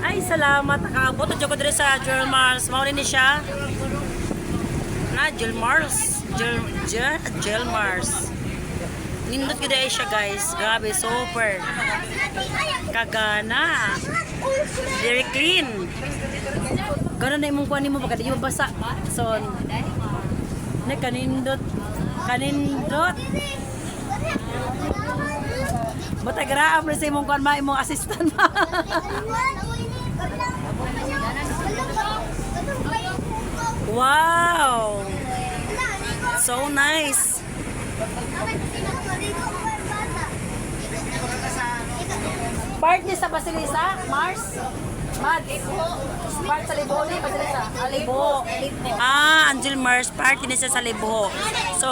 Ay, salamat. Nakaabot na ko diri sa Jewel Mars. Mao ni siya. Na, Jewel Mars. Jewel, Jewel, Jewel Mars. Nindot gyud ay siya, guys. Grabe, super. Kagana. Very clean. Ganun na imong kuan nimo baka di mo basa. Son. Na kanindot. Kanindot. Bata graab na sa imong kuan ma imong assistant ma. Wow. So nice. Part ni sa Basilisa, Mars? Mad. Part sa Libo ni Basilisa. Ah, Libo. Ah, Angel Mars, part ni siya sa Libo. So,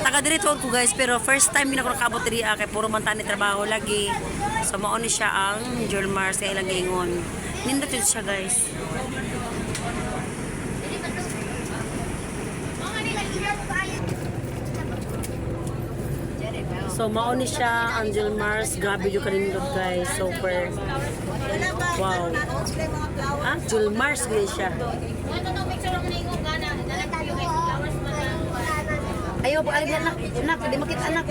taga diri tuod ko, guys, pero first time din ako nakaabot diri ah, kay puro man tani trabaho lagi. So mao ni siya ang Angel Mars kay ilang giingon. Nindot yun siya, guys. So mao ni siya Angel Mars, grabe yung kanindot, guys, super. Wow. Ah, Jewel Mars gyud siya. Ayaw, alib na anak. Anak, di makita anak.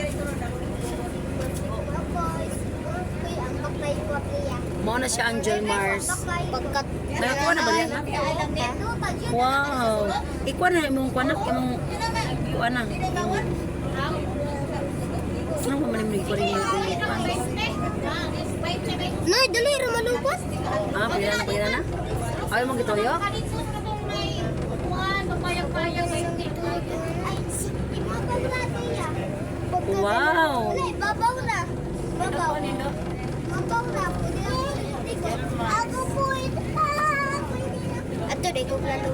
Mao na siya ang Jewel Mars. Pagkat Nakakuha na ba niya, anak? Wow. Ikuha na imong kuha na, imong kuha na. Ano ba man imong kuha rin imong kuha? Nay, dali ra malupas. Ah, pwede na, pwede na. Ayaw mong gitoyo? Ay, si ibabaw na tiya. Wow. Wala, ibabaw na. Babaw. Babaw na. Pwede na. Ako po ito. Pwede na. Ato, di ko plano.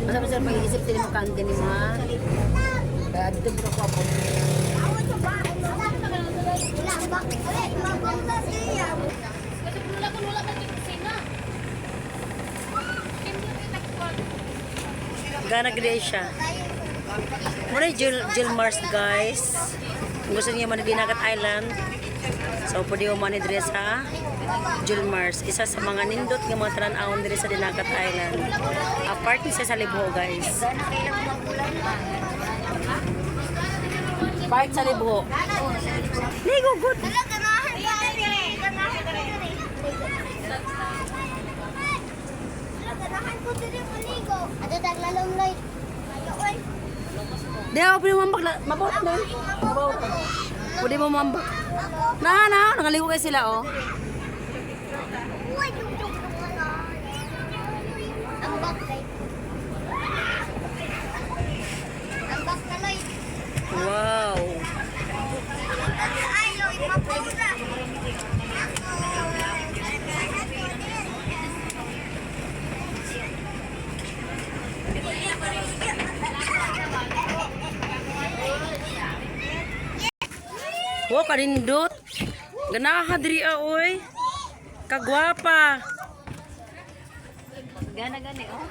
Masa pa sir, pag-iisip sila mo kaan din mo ha? Kaya dito mo ko ako. Wala ba? Wala, ibabaw na siya. Gana gid siya. Muna yung Jewel Mars, guys. Kung gusto niyo man Dinagat Island. So pwede mo man diri sa Jewel Mars. Isa sa mga nindot nga mga talan-awon diri sa Dinagat Island. Apart ni siya sa Libho, guys. Part sa Libho. Ligo good. Wala, ganahan ka diri. Ganahan ko diri. Wala, ganahan ko diri maligo. Ato taglalong light. Oy. Di ako pwede mambak. Mabot na. Mabot. Pwede mo mambak. Na, na. Nangaligo kayo sila, oh. Uy, yung Ang baklay. Ang baklay. Wow. Ay, loy, mapaw na. Wow, kanindot. Ganaha diri ah, oy. Kagwapa. Gana gani oh.